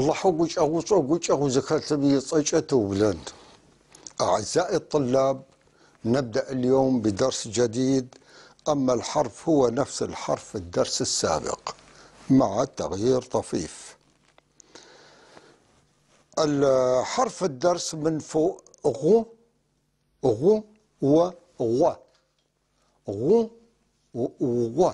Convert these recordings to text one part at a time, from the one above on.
الله حقوش زكاة بلند. أعزائي الطلاب، نبدأ اليوم بدرس جديد. أما الحرف هو نفس الحرف الدرس السابق مع تغيير طفيف. الحرف الدرس من فوق غو غو و غو غو و غو.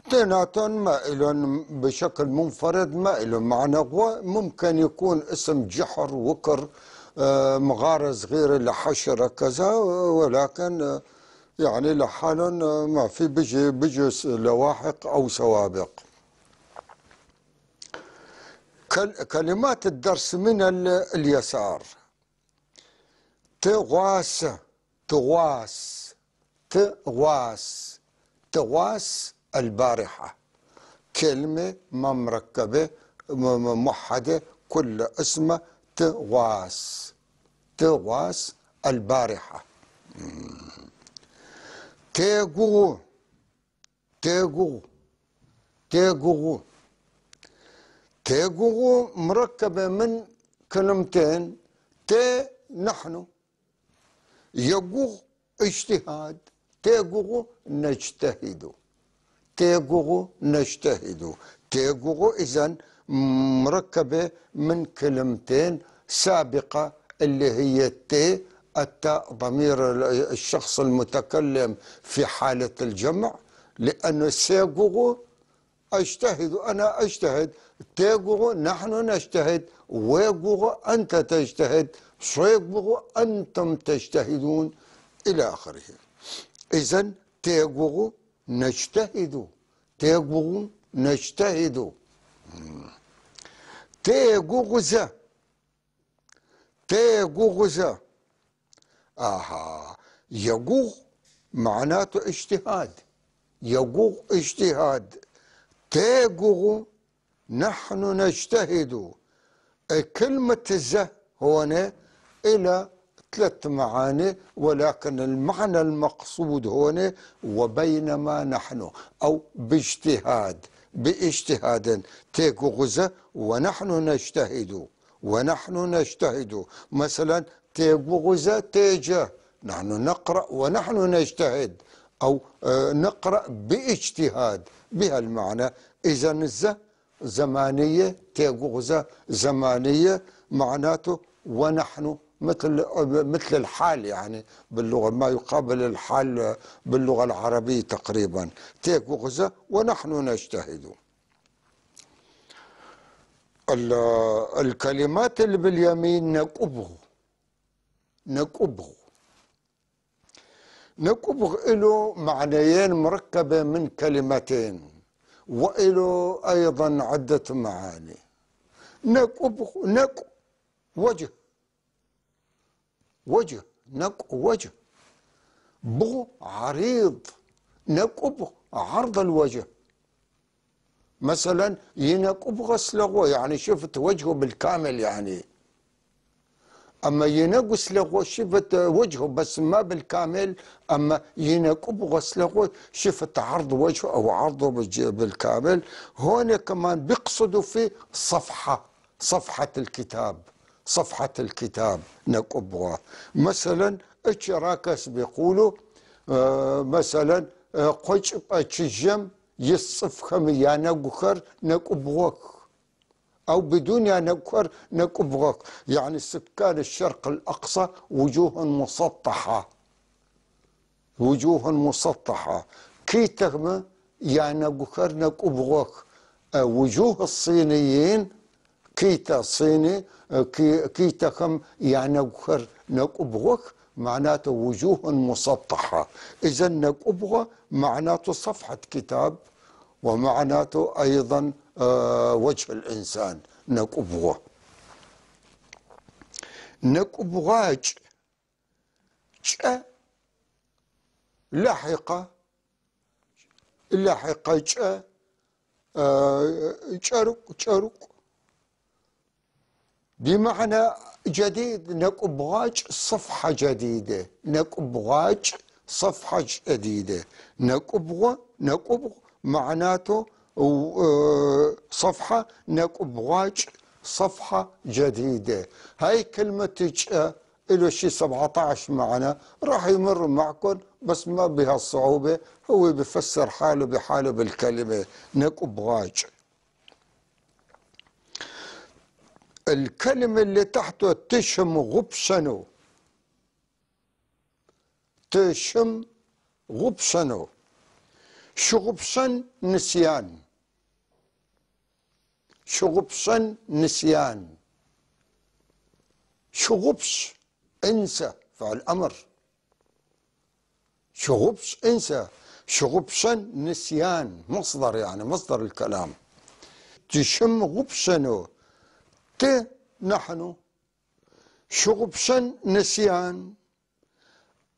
اثنيناتهم ما إلهم بشكل منفرد، ما إلهم معنى. غو ممكن يكون اسم جحر، وكر، مغارة صغيرة لحشرة كذا، ولكن يعني لحالهم ما في، بيجي لواحق أو سوابق. كلمات الدرس من اليسار: تغواس تغواس تغواس تغواس البارحة. كلمة ما مركبة موحدة، كل اسمه تغواس تغواس البارحة. تيغو تيغو تيغو تيغو مركبة من كلمتين: تي نحن، يغو اجتهاد، تيغو نجتهد، تيغو نجتهد. تيغو إذن مركبة من كلمتين سابقة اللي هي تي، التاء ضمير الشخص المتكلم في حالة الجمع، لأنه سيغو أجتهد، أنا أجتهد، تيغو نحن نجتهد، ويغو أنت تجتهد، شيغو أنتم تجتهدون، إلى آخره. إذن تيغو نجتهد، تيغو نجتهد. تيغوغزا تيغوغزا. آها، يغوغ معناته اجتهاد، يغوغ اجتهاد. تيغوغ نحن نجتهد. كلمة ز هنا إلى ثلاث معاني، ولكن المعنى المقصود هنا وبينما نحن، أو باجتهاد، باجتهاد. تيغوغزا ونحن نجتهد، ونحن نجتهد. مثلا تيغوغزا تيجا، نحن نقرأ ونحن نجتهد، أو نقرأ باجتهاد بها المعنى. إذا الز زمانية، تيغوغزا زمانية، معناته ونحن، مثل الحال يعني باللغة، ما يقابل الحال باللغة العربية تقريبا. تيغوغزا ونحن نجتهد. الكلمات اللي باليمين: نكبغ نكبغ نكبغ له معنيين مركبة من كلمتين، وإله أيضا عدة معاني. نكبغ، نك وجه، وجه، نك وجه، بغ عريض، نكبغ عرض الوجه. مثلا ينكبغ سلغو، يعني شفت وجهه بالكامل يعني. أما ينقص لغو شفت وجهه بس ما بالكامل، أما ينكبغ سلغو شفت عرض وجهه أو عرضه بالكامل. هون كمان بيقصدوا في صفحة، صفحة الكتاب، صفحة الكتاب نكبغ. مثلا اتشراكس بيقولوا مثلا قج اتشجم يصفخم يا نقخر نكبغك، أو بدون يا نقخر نكبغك، يعني سكان الشرق الأقصى وجوه مسطحة، وجوه مسطحة. كي تغمى يا نقخر نكبغك. وجوه الصينيين كيتا صيني كي تخم يا نقخر نكبغك، معناته وجوه مسطحة. إذا نكبغ معناته صفحة كتاب، ومعناته أيضا وجه الإنسان نكبغ. نكبغاج لاحقة، لاحقة شرق شرق بمعنى جديد. نكبغاج صفحة جديدة، نكبغاج صفحة جديدة. نكبغ نكبغ معناته صفحة نكبغاج صفحة جديدة. هاي كلمة له شي 17 معنى، راح يمر معكم بس ما بهالصعوبة، هو بفسر حاله بحاله بالكلمة نكبغاج. الكلمة اللي تحته تشم غبشنو، تشم غبشنو، شغبشن نسيان، شغبشن نسيان، شغبش انسى فعل امر، شغبش انسى، شغبشن نسيان مصدر، يعني مصدر الكلام. تشم غبشنو، ت نحن، شغبشن نسيان،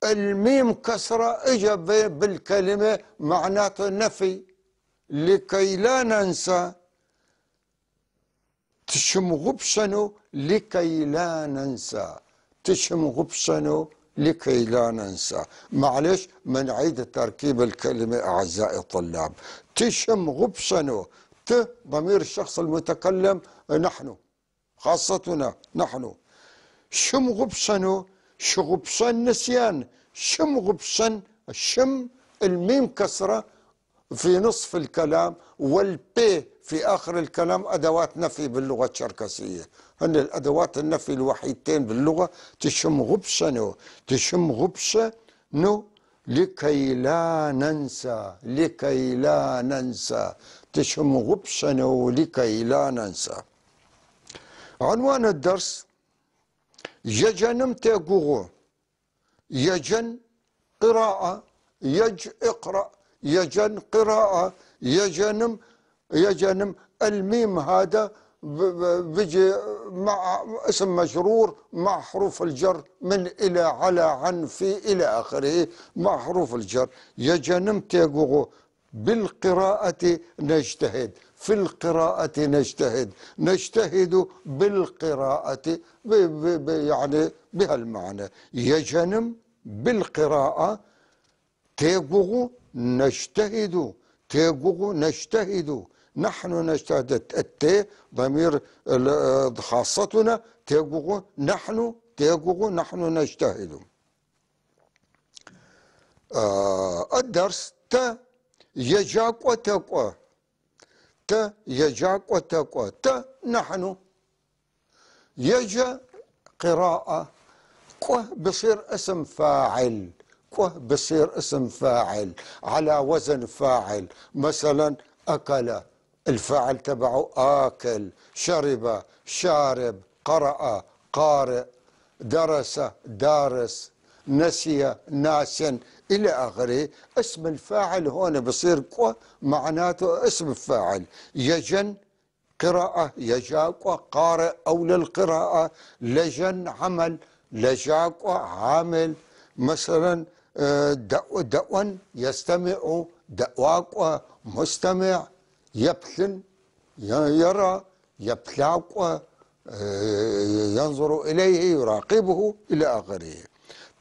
الميم كسرة اجا بالكلمة معناته نفي لكي لا ننسى. تشم غبشنو لكي لا ننسى، تشم غبشنو لكي لا ننسى. معلش منعيد تركيب الكلمة أعزائي الطلاب. تشم غبشنو، ت ضمير الشخص المتكلم نحن، خاصتنا نحن. شم غبشنو، شغبشن نسيان، شم غبشن، شم الميم كسرة في نصف الكلام والبي في آخر الكلام أدوات نفي باللغة الشركسية، هن الأدوات النفي الوحيدتين باللغة. تشم غبشنو، تشم غبشنو لكي لا ننسى، لكي لا ننسى، تشم غبشنو لكي لا ننسى. عنوان الدرس يجنم تيغوغو، يجن قراءة، يج اقرأ، يجن قراءة، يجنم، يجنم الميم هذا بيجي مع اسم مجرور مع حروف الجر من إلى على عن في إلى آخره مع حروف الجر. يجنم تيغوغو بالقراءة نجتهد، في القراءة نجتهد، نجتهد بالقراءة يعني بهالمعنى. يجنم بالقراءة تيغوغو نجتهد، تيغوغو نجتهد، نحن نجتهد. التي ضمير خاصتنا، تيغوغو نحن، تيغوغو نحن نجتهد. الدرس ت يجاك وتقوى، ت يجاك وتقوى، ت نحن، يجا قراءة، قوة بصير اسم فاعل، قوة بصير اسم فاعل على وزن فاعل. مثلا أكل الفاعل تبعه آكل، شرب شارب، قرأ قارئ، درس دارس، نسي ناس، إلى آخره. اسم الفاعل هون بصير قوة معناته اسم الفاعل. يجن قراءة، يجاك قارئ أو للقراءة، لجن عمل، لجاك عامل. مثلا دأون يستمع، دأواك مستمع، يبثن يرى، يبلاك ينظر إليه يراقبه إلى آخره.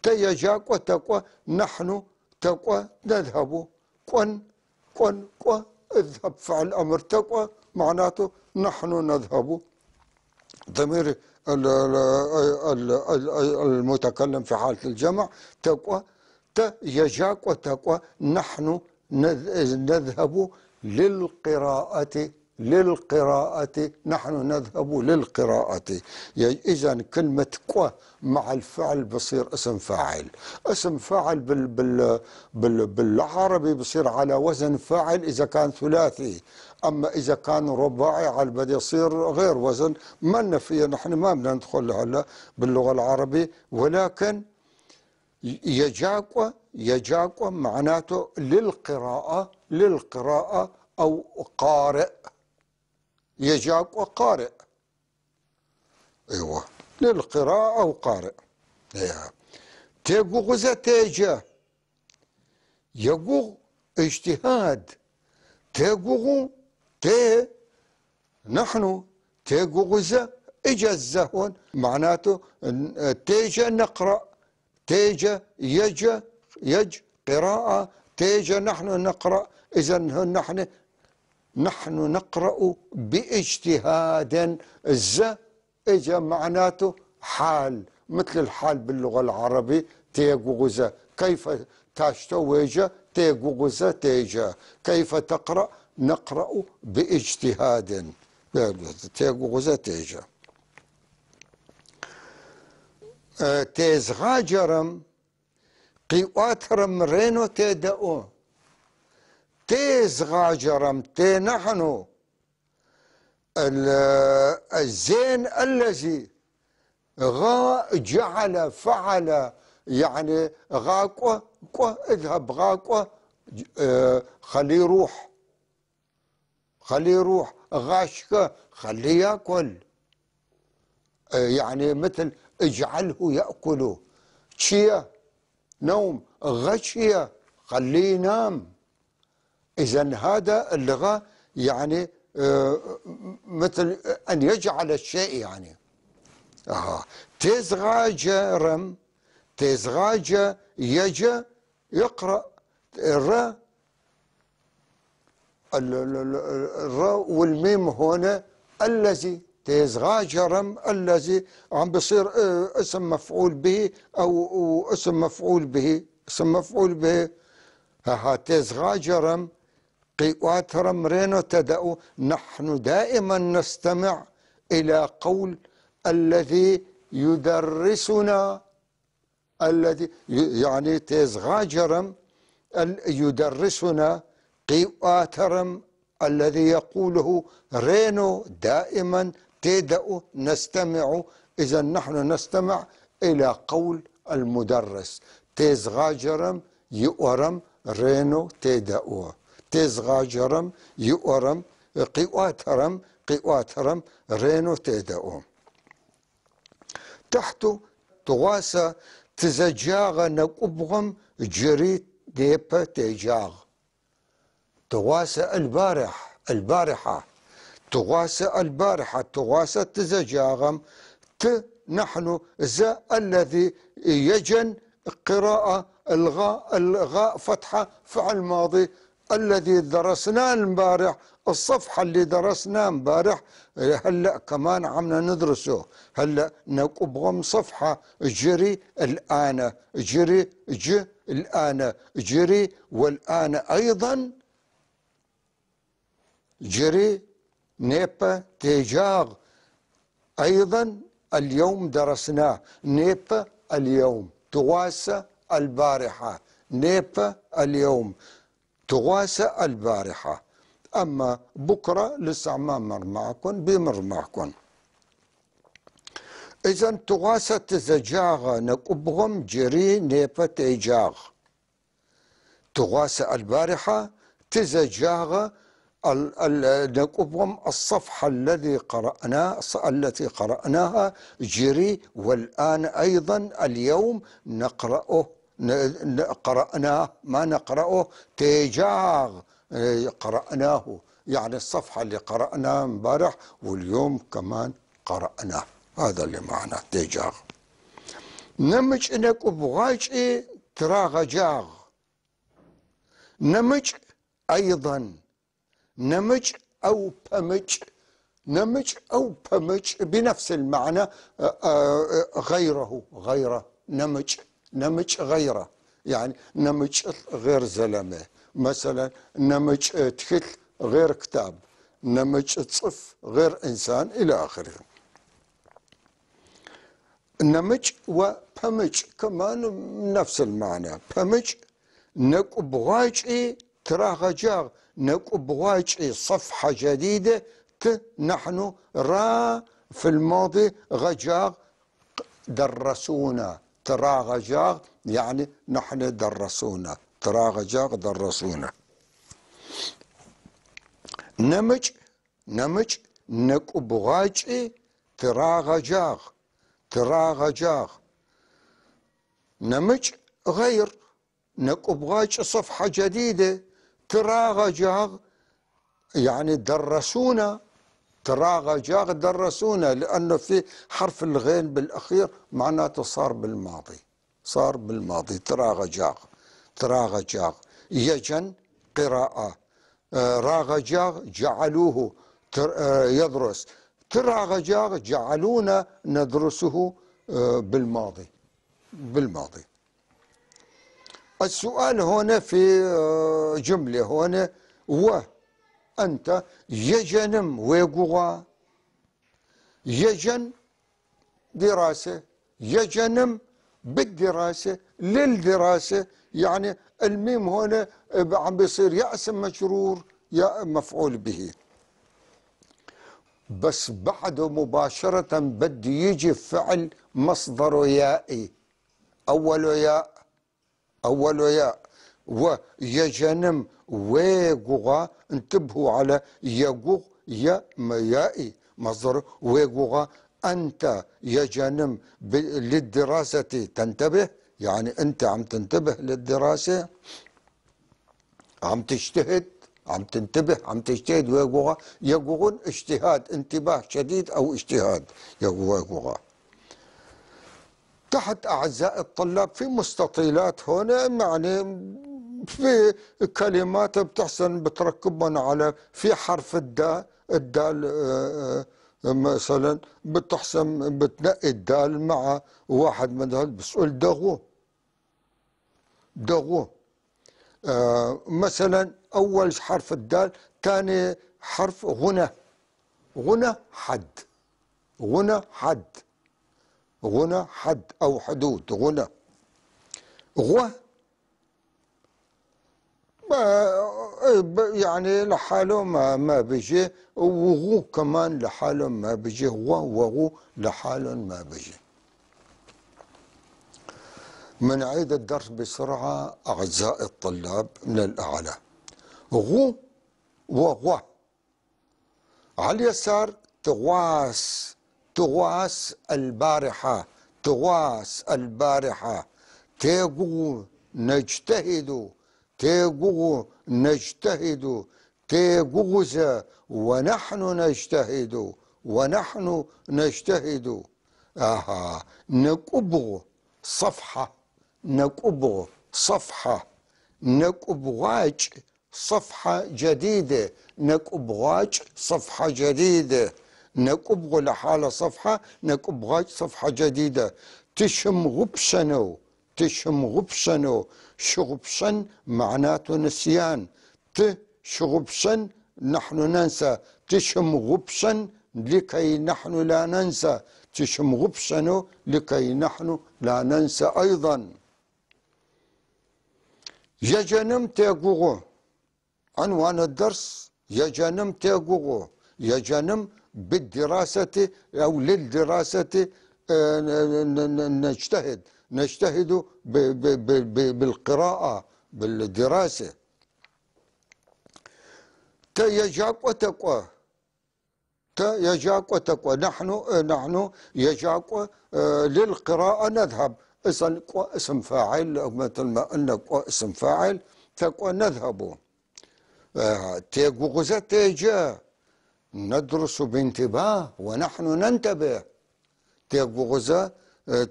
تيجاك وتقوى نحن، تقوى نذهب، كن كن كو اذهب فعل أمر، تقوى معناته نحن نذهب، ضمير المتكلم في حالة الجمع. تقوى يجاك وتقوى نحن نذهب للقراءة، للقراءة نحن نذهب للقراءة. إذا كلمة قوة مع الفعل بصير اسم فاعل. اسم فاعل بال بال بالعربي بصير على وزن فاعل إذا كان ثلاثي، أما إذا كان رباعي على البدء يصير غير وزن. ما فيه، نحن ما بدنا ندخل هلا باللغة العربية، ولكن يجاكوا، يجاكوا معناته للقراءة، للقراءة أو قارئ. يجاك وقارئ، ايوه للقراءة أو قارئ. ايوه تيغوغ تيجا، يغوغ اجتهاد، تيغوغ تي نحن، تيغوغ اجا هون معناته تيجا نقرأ، تيجا يجا يج قراءة، تيجا نحن نقرأ. إذا نحن نحن نقرأ باجتهاد. الز اجا معناته حال، مثل الحال باللغة العربية تيغوزا. كيف تاشتويجا تيغوزا تيجا. كيف تقرأ؟ نقرأ باجتهاد، تيغوزا تيجا. تيزغاجرم قيواترم رينو تيدأو. تيزغاجرم تي نحن الزين الذي غا جعل فعل، يعني غاكو كو اذهب غاكو، خليه يروح، خليه يروح، غاشك خليه ياكل، يعني مثل اجعله ياكل. تشيا نوم، غشية خليه ينام. اذا هذا اللغة يعني مثل ان يجعل الشيء يعني. تزغاجرم، تزغاج يجا يقرأ. الراء الراء والميم هنا الذي تزغاجرم الذي عم بصير اسم مفعول به أو اسم مفعول به، اسم مفعول به. ها تزغاجرم قيواترم رينو تدأو. نحن دائما نستمع إلى قول الذي يدرسنا، الذي يعني تزغاجرم يدرسنا قيواترم الذي يقوله رينو دائما تدأ نستمع. إذا نحن نستمع إلى قول المدرس. تزغاجرم يؤرم رينو تدأ. تزغاجرم يؤرم قيواترم، قيواترم رينو تدأ. تحته تغاسى تزجاغ نقبغم جري ديبا تجاغ. تغاسى البارح، البارحة، تغاسى البارحة، تغاسى تزجاغم. ت نحن ز الذي يجن قراءة الغاء، الغاء فتحة فعل ماضي الذي درسناه امبارح، الصفحة اللي درسناه امبارح هلا كمان عمنا ندرسه. هلا نقبغم صفحة جري الآن، جري ج الآن، جري والآن أيضا جري نيبا تيجاغ أيضا اليوم درسناه. نيبا اليوم، تغاسى البارحة، نيبا اليوم، تغاسى البارحة. أما بكرة لسه ما مر معكم، بمر معكم. إذا تغاسى تزجاغ نقبغم جري نيبا تيجاغ. تغاسى البارحة تزجاغ نقبغم الصفحة الذي قرأنا، التي قرأناها جري والآن أيضا اليوم نقرأه، قرأناه، ما نقرأه تيجاغ قرأناه، يعني الصفحة اللي قرأناها امبارح واليوم كمان قرأناه. هذا اللي معناه تيجاغ. نمج نقبغاج تراغجاغ. نمج أيضا، نمج أو بمج، نمج أو بمج بنفس المعنى، غيره، غيره، نمج، نمج غيره، يعني نمج غير زلمة مثلا، نمج تخل غير كتاب، نمج تصف غير إنسان إلى آخره. نمج وبمج كمان نفس المعنى. بمج نقبغاج تراغجاغ، نقبغاج صفحة جديدة. ت نحن را في الماضي غجاغ درسونا، تراغجاغ يعني نحن درسونا، تراغجاغ درسونا. نمج، نمج نقبغاج تراغجاغ، تراغجاغ. نمج غير، نقبغاج صفحة جديدة. تراغجاغ يعني درسونا، تراغجاغ درسونا، لأنه في حرف الغين بالأخير معناته صار بالماضي، صار بالماضي. تراغجاغ، تراغجاغ. يجن قراءة، راغجاغ جعلوه يدرس. تراغجاغ جعلونا ندرسه بالماضي. بالماضي. السؤال هنا في جملة هنا وأنت يجنم ويقوغا، يجن دراسة، يجنم بالدراسة، للدراسة، يعني الميم هنا عم بيصير يا اسم مجرور يا مفعول به. بس بعده مباشرة بدي يجي فعل مصدره يائي، أوله ياء، أوله ياء، ويجنم ويقوغا. انتبهوا على يقوغ يا يائي مصدر ويقوغا. أنت يجنم للدراسة تنتبه، يعني أنت عم تنتبه للدراسة، عم تجتهد، عم تنتبه، عم تجتهد. ويقوغا يقوغون اجتهاد، انتباه شديد أو اجتهاد، يقوغا. تحت أعزائي الطلاب في مستطيلات هنا، يعني في كلمات بتحسن بتركبهم على في حرف الدال، الدال مثلا بتحسن بتنقي الدال مع واحد من هول، بسؤال دغو دغو. مثلا أول حرف الدال، ثاني حرف غنى، غنى حد، غنى حد، غنى حد أو حدود، غنى غو يعني لحاله ما بيجي، وغو كمان لحاله ما بيجي، غو وغو لحاله ما بيجي. منعيد الدرس بسرعة أعزائي الطلاب من الأعلى. غو وغو على اليسار تغواس، تغواس البارحة، تغواس البارحة، تيغو نجتهد، تيغو نجتهد، تيغوز ونحن نجتهد، ونحن نجتهد. آها نكبغ صفحة، نكبغ صفحة، نكبغاج صفحة جديدة، نكبغاج صفحة جديدة، نكبغ لحالة صفحة، نكبغاج صفحة جديدة. تشم غبشنو، تشم غبشنو، شغبشن معناته نسيان، تشغبشن نحن ننسى، تشم غبشن لكي نحن لا ننسى، تشم غبشنو لكي نحن لا ننسى أيضا. يجنم تيغوغو، عنوان الدرس يجنم تيغوغو، يجنم بالدراسة أو للدراسة نجتهد، نجتهد بالقراءة بالدراسة. تيجاك وتقوى، تيجاك وتقوى، نحن يجاك للقراءة نذهب. إذن اسم فاعل، مثل ما قلنا اسم فاعل، تقوى نذهب. تيغوغزا تيجا ندرس بانتباه ونحن ننتبه. تيغوغزا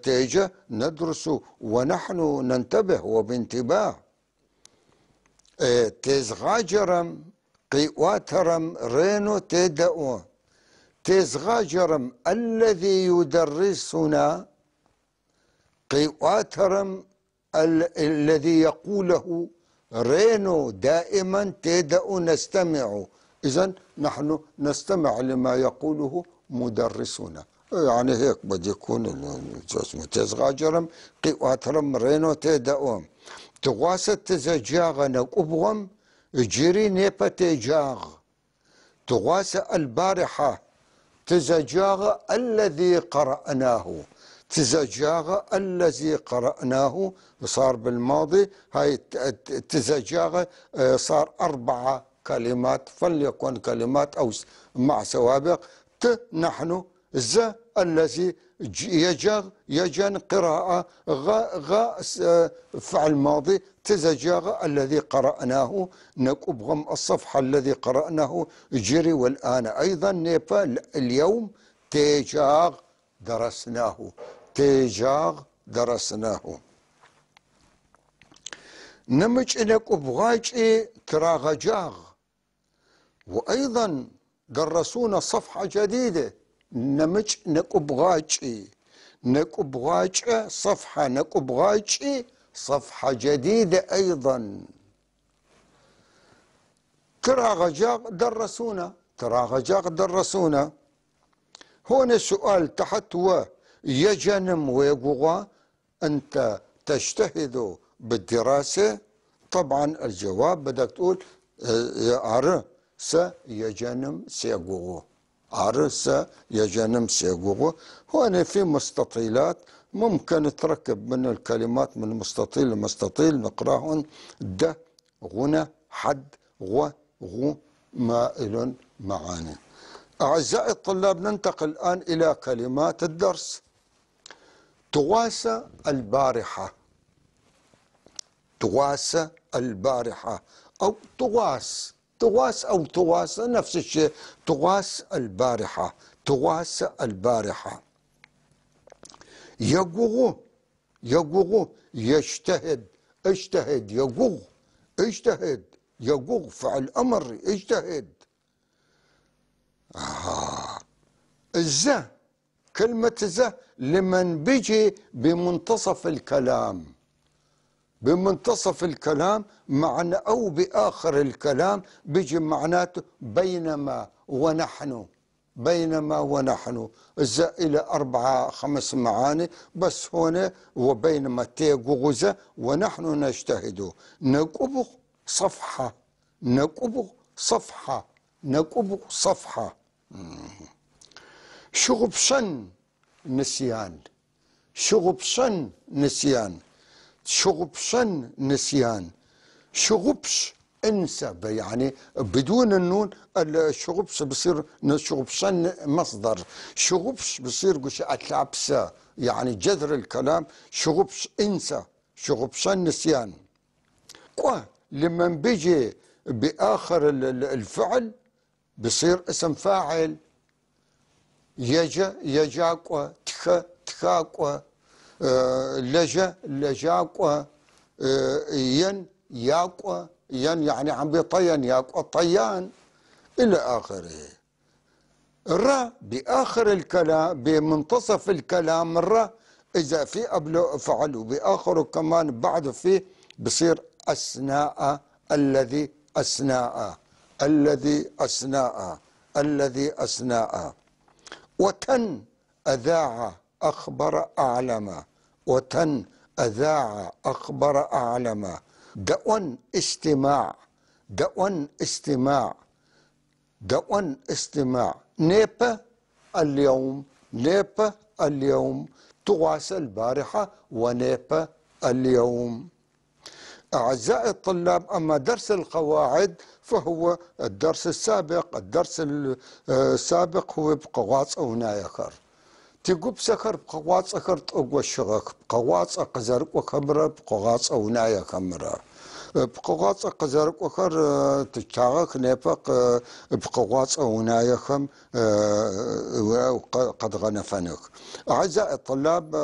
تيجا ندرس ونحن ننتبه وبانتباه. تزغاجرم قيواترم رينو تيدأو، تزغاجرم الذي يدرسنا، قيواترم الذي يقوله رينو دائما تيدأ نستمع. إذن نحن نستمع لما يقوله مدرسنا، يعني هيك بده يكون تزغاجرم قيواترم رينو تيدأو. تغواست تزجاغ نقبغم جري نيبا تجاغ. تغواس البارحة تزجاغ الذي قرأناه، تزجاغ الذي قرأناه صار بالماضي. هاي تزجاغ صار 4 كلمات، فليكن كلمات أو مع سوابق. ت نحن، ز الذي، يجغ يجن قراءة، غ غ فعل ماضي، تزجاغ الذي قرأناه، نكبغم الصفحة الذي قرأناه جري. والآن أيضا نيبا اليوم تيجاغ درسناه، تيجاغ درسناه. نمج نكبغاج تراغجاغ، وأيضا درسونا صفحة جديدة، نمج نكبغاجي، نكبغاجي صفحة، نكبغاجي صفحة جديدة أيضا. تراغجاغ درسونا، تراغجاغ درسونا. هون سؤال تحت، و يجنم ويقوغا، أنت تجتهد بالدراسة؟ طبعا الجواب بدك تقول ار س يجنم سيقوغو، ار س يجنم سيقوغو. هون في مستطيلات ممكن تركب من الكلمات من مستطيل لمستطيل، نقراهن د غنى حد غ غ مائل معاني. أعزائي الطلاب، ننتقل الآن إلى كلمات الدرس. تغاسى البارحة، تغاسى البارحة أو تغاس، تغاس أو تغاس نفس الشيء. تغاس البارحة، تغاس البارحة. يقوغ، يقوغ يجتهد، اجتهد، يقوغ اجتهد، يقوغ فعل أمر اجتهد. الزه، كلمة زه لمن بيجي بمنتصف الكلام، بمنتصف الكلام معنى أو بآخر الكلام بيجي معناته بينما ونحن، بينما ونحن. الزه إلى 4 5 معاني بس هنا، وبينما تيغوزة ونحن نجتهد. نقبغ صفحة، نقبغ صفحة، نقبغ صفحة. شغبشن نسيان، شغبشن نسيان، شغبشن نسيان. شغبش انسى، يعني بدون النون الشغبش بصير شغبشن مصدر، شغبش بصير قش أتلابسة، يعني جذر الكلام شغبش انسى، شغبشن نسيان. قوة لما بيجي بآخر الفعل بصير اسم فاعل. يجا يجاقوة، تخ تخاقوة، لجا لجاقوة، ين ياقوة، ين يعني عم بيطين، ياقوة طيان إلى آخره. الراء بآخر الكلام، بمنتصف الكلام الراء إذا في قبله فعل وبآخره كمان بعده فيه بصير أثناء، الذي أثناء، الذي أثناء، الذي أثناء. وتن أذاع أخبر أعلم، وتن أذاع أخبر أعلم. دأون استماع، دأون استماع، دأون استماع. نيب اليوم، نيب اليوم. تغاس البارحة ونيب اليوم. أعزائي الطلاب، أما درس القواعد فهو الدرس السابق. الدرس السابق هو بقواص أو نايكر. تقوب سكر بقواص أكر تقوى الشغك بقواص أقزرق وخمرة بقواص أو نايا خمرة بقواص أقزرق وخر تشتاغك نيفق بقواص أو نايا خم قد غنفنك. أعزائي الطلاب،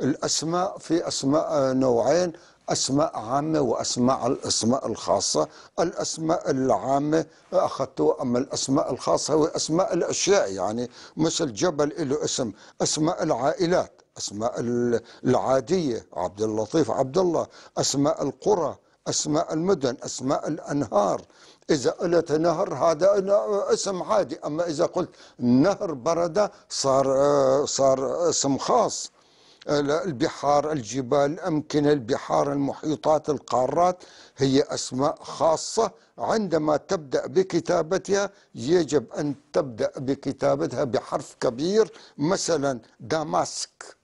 الأسماء في أسماء نوعين: أسماء عامة وأسماء الأسماء الخاصة. الأسماء العامة أخذته، أما الأسماء الخاصة هو أسماء الأشياء، يعني مثل جبل له اسم. أسماء العائلات، أسماء العادية عبد اللطيف عبد الله، أسماء القرى، أسماء المدن، أسماء الأنهار. إذا قلت نهر هذا اسم عادي، أما إذا قلت نهر بردة صار اسم خاص. البحار، الجبال، الأمكنة، البحار، المحيطات، القارات، هي أسماء خاصة. عندما تبدأ بكتابتها يجب أن تبدأ بكتابتها بحرف كبير. مثلا داماسك،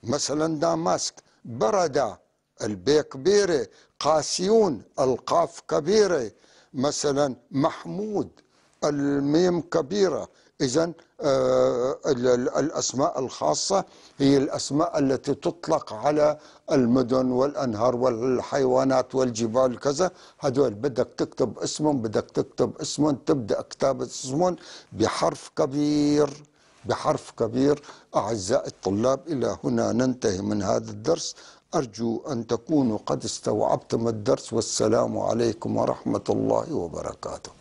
مثلا داماسك، بردة البي كبيرة، قاسيون القاف كبيرة، مثلا محمود الميم كبيرة. إذن الأسماء الخاصة هي الأسماء التي تطلق على المدن والأنهار والحيوانات والجبال كذا. هدول بدك تكتب اسمهم، بدك تكتب اسمهم، تبدأ كتابة اسمهم بحرف كبير، بحرف كبير. أعزائي الطلاب، إلى هنا ننتهي من هذا الدرس. أرجو أن تكونوا قد استوعبتم الدرس، والسلام عليكم ورحمة الله وبركاته.